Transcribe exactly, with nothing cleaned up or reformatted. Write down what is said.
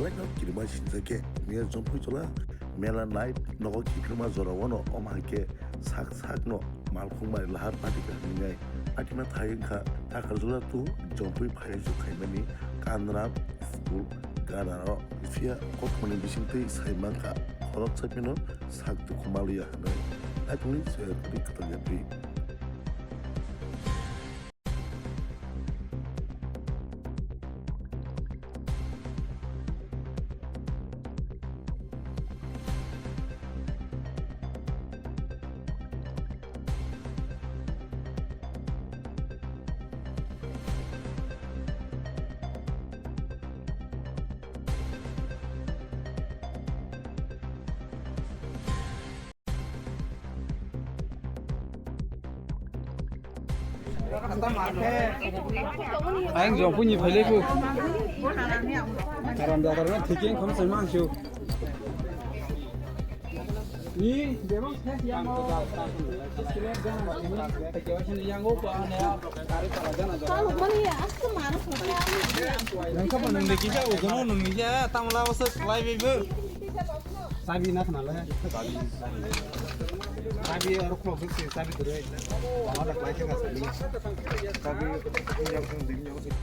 Belai no kirima sinjak khe Mayor Jompui Chola mela night nogo kiphilma jora o no, omo hai khe sak sak no malkhung bai lahar patika hinwi patima thai wngkha. Takarjala tu Jompui phaiya jukhaimani Kanram school gana o, phiya kothomani bisingtwi sai mankha khoroksa phino sak dukhu maliya hinwi. Naithokni soyakri kwtal yapri. Ayang jong puni phailaikhu. Karam da karam thikeng kham sai mang shu. Ni bebang khe yang o. Yang o pa ne. Yang ka pa nang de kisa o kono nang ni ya tamla o se klai be be. Sabi na khna le. Sabi aro khulok se sabi dure. Ama da klai se ka sabi. Sabi yang sung ding yang sung.